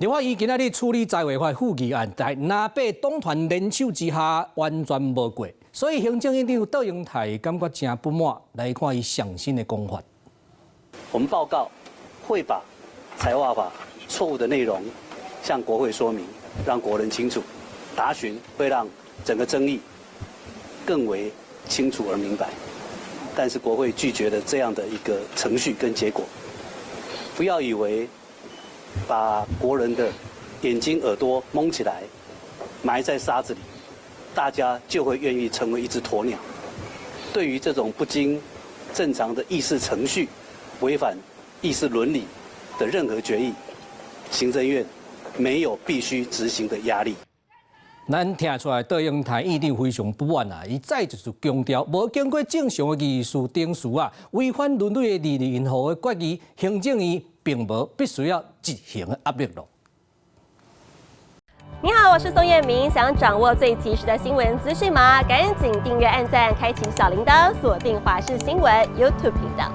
立法院今仔日處理財劃法附議案，在藍白黨團聯手之下，完全無過，所以行政院長卓榮泰感覺誠不滿。來看伊上新的講法。我們報告會把財劃法錯誤的內容向國會說明，讓國人清楚。答詢會讓整個爭議更為清楚而明白。但是國會拒絕了這樣的一個程序跟結果。不要以為把國人的眼睛耳朵蒙起來，埋在沙子裡，大家就會願意成為一隻鴕鳥。對於這種不經正常的議事程序、違反議事倫理的任何決議，行政院沒有必須執行的壓力。咱聽出來，卓榮泰院長非常不滿啊！伊再一次強調，無經過正常的議事程序啊，違反倫理的任何的決議，行政院並無必須要執行的壓力咯。你好，我是宋燕明，想掌握最及時的新聞資訊嗎？趕緊訂閱、按讚、開啟小鈴鐺，鎖定華視新聞 YouTube 頻道。